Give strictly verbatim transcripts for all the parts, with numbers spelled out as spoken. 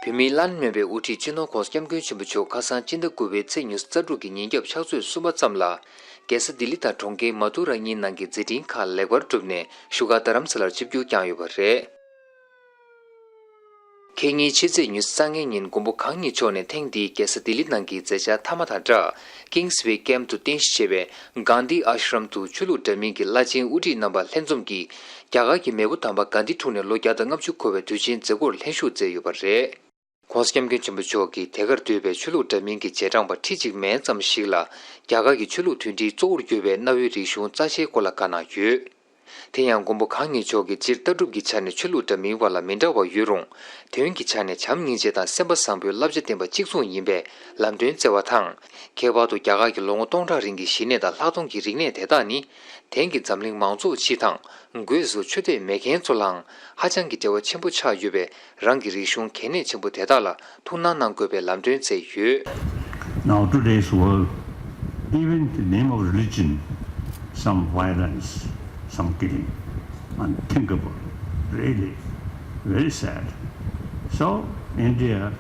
བོད་མིའི་བླ་ན་མེད་པའི་དབུ་ཁྲིད་སྤྱི་ནོར་༧གོང་ས་༧སྐྱབས་མགོན་ཆེན་པོ་མཆོག་ཁ་སང་སྤྱི་ཟླ་དགུ་པའི་ཚེས་ཉི་ཤུ་རྩ་དྲུག་གི་ཉིན་རྒྱབ་ཕྱག་ཚོད་གསུམ་པ་ཙམ་ལ། རྒྱལ་ས་ལྡི་ལི་དང་གྲོང་ཁྱེར་མ་ཐུ་ར་གཉིས་ནང་གི་མཛད་འཕྲིན་ཁག་ལེགས་པར་གྲུབ་ནས་བཞུགས་སྒར་རྡ་རམ་ས་ལར་ཆིབས་བསྒྱུར་བསྐྱངས་ཡོད་པ་རེད། ཁེ་ཉིན་ཕྱི་ཚེས་ཉི་ཤུ་རྩ་ལྔའི་ཉིན་མགོན་པོ་གང་ཉིད་མཆོག་ནས་ཐེངས་འདིའི་རྒྱལ་ས་ལྡི་ལི་ནང་གི་མཛད་འཆར་མཐའ་མ་དང་སྦྲགས། ཀིང་སི་ཝེ་ཀེམ་དུ་རྟེན་གཞི་བྱས་པའི་གྷན་དྷི་ཨ་ཤི་རམ་དུ་ཆོས་ལུགས་འདྲ་མིན་གྱི་བླ་ཆེན་དབུ་ཁྲིད་རྣམ་པ་ལྷན་འཛོམས་ཀྱིས། རྒྱ་གར་གྱི་མེས་པོ་དམ་པ་གྷན་དྷི་འཁྲུངས་ནས་ལོ་བརྒྱ་དང་ལྔ་བཅུ་འཁོར་བའི་དུས་ཆེན་མཛད་སྒོར་ལྷན་ཞུགས་མཛད་ཡོད་པ་རེད། ༸གོང་ས་༸སྐྱབས་མགོན་ཆེན་པོ་མཆོག་གིས་དེ་གར་འདུས་པའི་ཆོས་ལུགས་འདྲ་མིན་གྱི་རྗེས་འབྲང་པ་ཁྲི་གཅིག་མན་ཙམ་ཞིག་ལ། རྒྱ་གར་གྱི་ཆོས་ལུགས་མཐུན་སྒྲིལ་གཙོ་བོར་གྱུར་པའི་གནའ་བོའི་རིག་གཞུང་རྩ་ཆེའི་སྐོར་ལ་བཀའ་གནང་ཡོད། དེ་ཡང་མགོན་པོ་གང་ཉིད་མཆོག་གིས་སྤྱིར་ལྟ་གྲུབ་ཀྱི་ཆ་ནས་ཆོས་ལུགས་འདྲ་མིན་བར་ལ་མི་འདྲ་བ་ཡོད་རུང་། དོན་གྱི་ཆ་ནས་བྱམས་སྙིང་རྗེ་དང་སེམས་པ་བཟང་པོའི་བསླབ་བྱ་བསྟན་པ་གཅིག་མཚུངས་ཡིན་པའི་ལམ་སྟོན་བསྩལ་བ་དང་། ཁྱད་པར་དུ་རྒྱ་གར་གྱི་ལོ་ངོ་སྟོང་ཕྲག་རིང་གི་ཞི་གནས་དང་ལྷག་མཐོང་གི་རིག་གནས་དེ་དག་ནི། དེང་གི་འཛམ་གླིང་མང་ཚོགས་སྤྱི་དང་། སྒོས་སུ་ཆོས་དད་མེད་མཁན་ཚོ་ལའང་ཧ་ཅང་གི་འབྲེལ་བ་ཆེན་པོ་ཆགས་ཡོད་པས། རང་གི་རིག་གཞུང་གལ་གནད་ཆེན་པོ་དེ་དག་ལ་ཐུགས་སྣང་གནང་དགོས་པའི་ལམ་སྟོན་བསྩལ་ཡོད། Now today's world, even in the name of religion, some violence, some killing, unthinkable, really, very sad. So India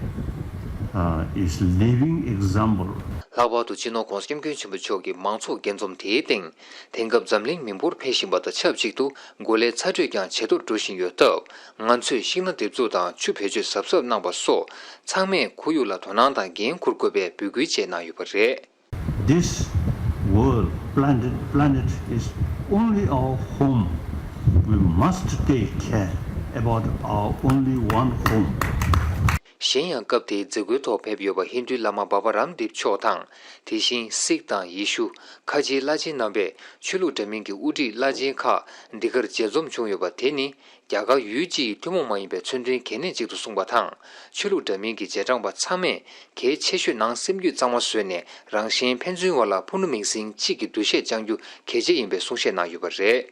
uh, is living example. ལྷག་པར་དུ་སྤྱི་ནོར་༸གོང་ས་༸སྐྱབས་མགོན་ཆེན་པོ་མཆོག་གི་མང་ཚོགས་དགྱེས་འཛོམས་དེའི་སྟེང་། དེང་སྐབས་འཛམ་གླིང་མི་འབོར་འཕེལ་བཞིན་པ་དང་ཆབས་ཅིག་ཏུ་གོ་ལའི་ཚ་དྲོད་ཀྱང་ཇེ་མཐོར་འགྲོ་བཞིན་ཡོད་སྟབས། ང་ཚོས་ཤིང་སྣ་འདེབས་འཛུགས་དང་ཆུ་བེད་སྤྱོད་གཟབ་གཟབ་གནང་པ་སོགས། ཚང་མས་ཁོར་ཡུག་ལ་དོ་སྣང་དང་འགན་འཁུར་དགོས་པའི་འབོད་སྐུལ་བཅས་གནང་ཡོད་པ་རེད། This world, planet, planet is only our home. We must take care about our only one home. གཞན་ཡང་སྐབས་དེའི་མཛད་སྒོའི་ཐོག་ཕེབས་ཡོད་པ་ཧིན་རྡུའི་བླ་མ་བྷ་བྷ་རམ་དིབ་མཆོག་དང་། དེ་བཞིན་སིག་དང་ཡེ་ཤུ། ཁ་ཆེའི་བླ་ཆེན་རྣམ་པས་ཆོས་ལུགས་འདྲ་མིན་གྱི་དབུ་ཁྲིད་བླ་ཆེན་ཁག་འདི་གར་མཇལ་འཛོམས་བྱུང་ཡོད་པ་དེ་ནི། རྒྱ་གར་ཡུལ་སྤྱི་ཡི་ཐུན་མོང་མ་ཡིན་པའི་མཚོན་དོན་གལ་གནད་ཅིག་ཏུ་གསུངས་པ་དང་། ཆོས་ལུགས་འདྲ་མིན་གྱི་རྗེས་འབྲང་པ་ཚང་མས་གལ་ཆེ་ཤོས་ནང་སེམས་རྒྱུད་གཙང་མ་བཟོས་ནས། རང་གཞན་ཕན་ཚུན་བར་ལ་ཕུ་ནུ་མིང་སྲིང་གཅིག་གི་འདུ་ཤེས་བཅངས་རྒྱུ་གལ་ཆེ་ཡིན་པའི་གསུང་བཤད་གནང་ཡོད་པ་རེད།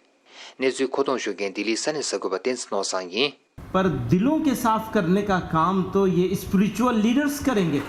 གནས་ཚུལ་མཁོ་གཏོང་ཞུ་མཁན་ལྡི་ལི་ས་གནས་གསར་འགོད་པ་བསྟན་འཛིན་ནོར་བཟང་ཡིན། पर दिलों के साफ करने का काम तो ये spiritual leaders करेंगे।